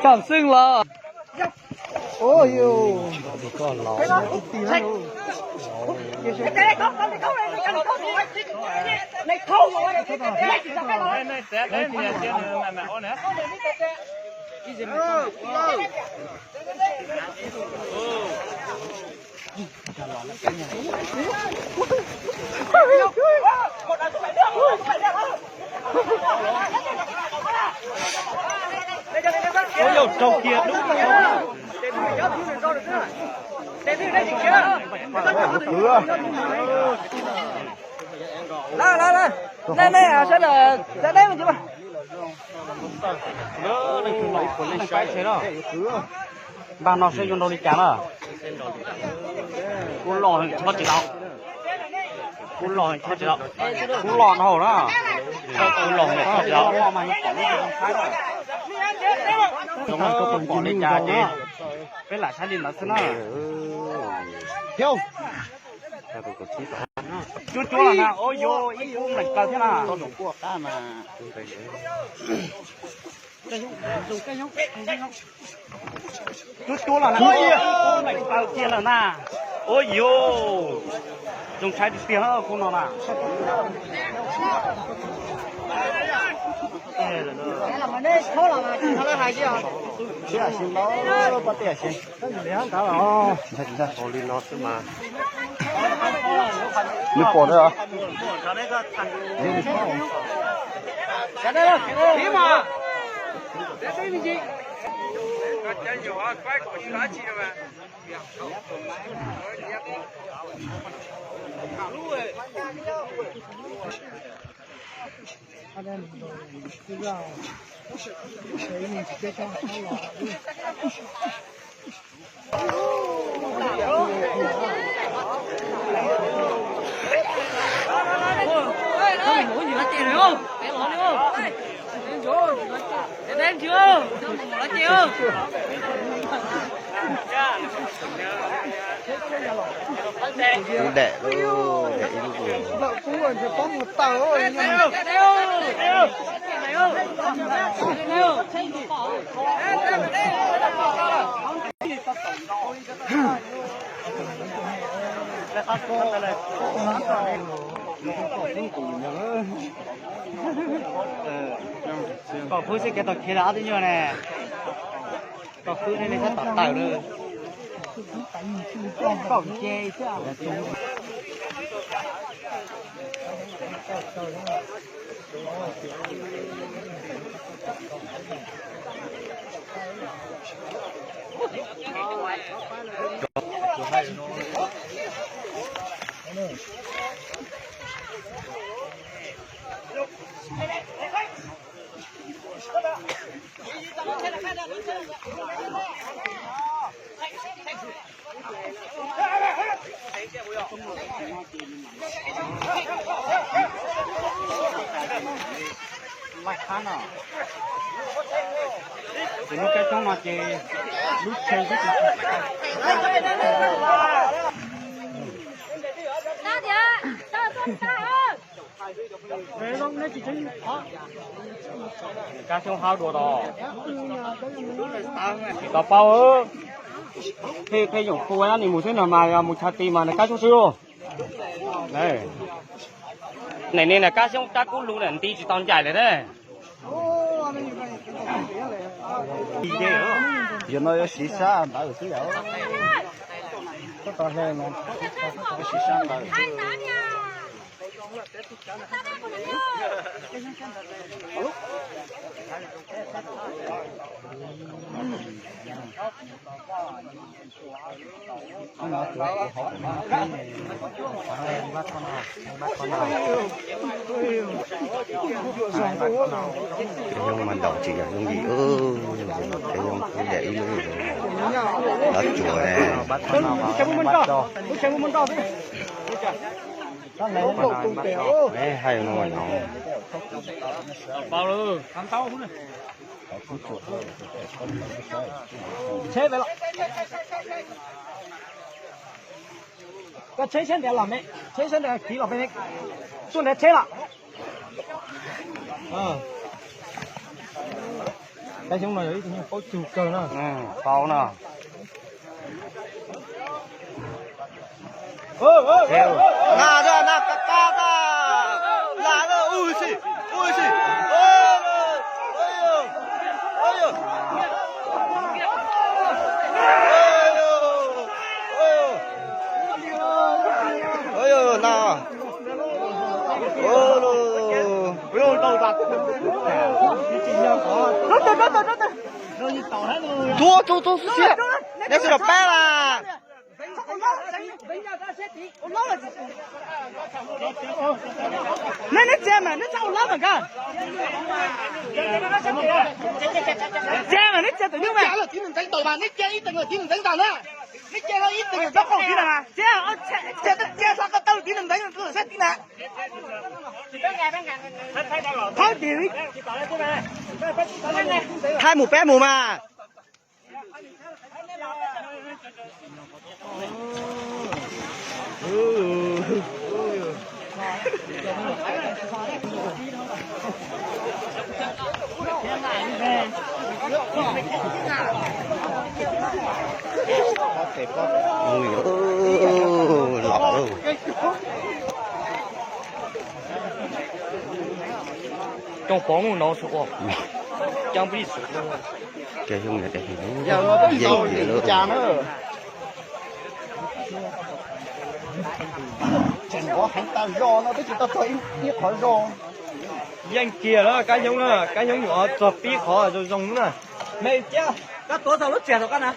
Txam xwb los. Npaj no seb yuav nrau li cas na. Kuv los chob tsis tau. Kuv los chob tsis tau. Kuv los dhau na. Kuv los chob tsis tau. Pom li cas ces peb lam saib li ntawd xwb na. Cuab cuab los na, ua yuav ib kub nplees plaws thiab na. Cuab cuab los na, ib kub nplees plaws kiag lawm na. Ua yuav zoo saib tiag tiag kub no na. Ua li no xwb mas. Nws pom lawm. Kub daim, daim ib lub. Kom phooj ywg seb kev tau khiav los ob tug nyuag ne. Kom phooj ywg nej sab tom tawm lawm. Kom nce xwb. Lub kab xyoob no ces lub tshee xwb. Kab xyoob hab dua tau. Tsis tau paub. Pheej yoom pua nyob ni mus xwb no mas yog mus chaw ti mas nws kab xyoob xwb. Nim no na kab xyoob kab kub lug na nti tsis tau ncaim li na. Yog no yuav siv sab ntawd xwb yom. Siv sab ntawd. Cov yooj mas ntaus tsis yog yooj yim, cov yooj kub daim ib lub, lov tsuas. Hais no no. Koj tsheb sab ntiav los me, tsheb sab ntiav kiv los peb, tuaj ntiav tsheb los. Kab xyoob no yog ib tug nyuag paub cug kawg na. Paub no. Na, na, na, ka, ka, ka. Na, na, ui si, ui si. Ua, na. Tuaj, tuaj, tuaj xwb, neb tsis los pab las. Neb, neb txia mas, neb txhob ua lab mas nkawd. Txia mas, neb txia tus nyuj mas. Neb txia ib tug tiv ntxeev ntag na. Neb txia ib tug tiv ntxeev ntag. Txia, txia hlo ko taw tiv ntxeev ntag saib tiv na. Thawb tiv. Thaij mus peb mus mas. Ui, los. Coj pov mus no su ua. Coj plis su ua. Kab xyoob no yeej kiag lawm. Tseem nqov heev tas zog no twb tsis tau txog ib qhov zog. Yeej kiag lawm kab xyoob na, kab xyoob yuav txog pib qhov zoo zoo na. Me ciab, koj tuav txog lub txiag rau koj na.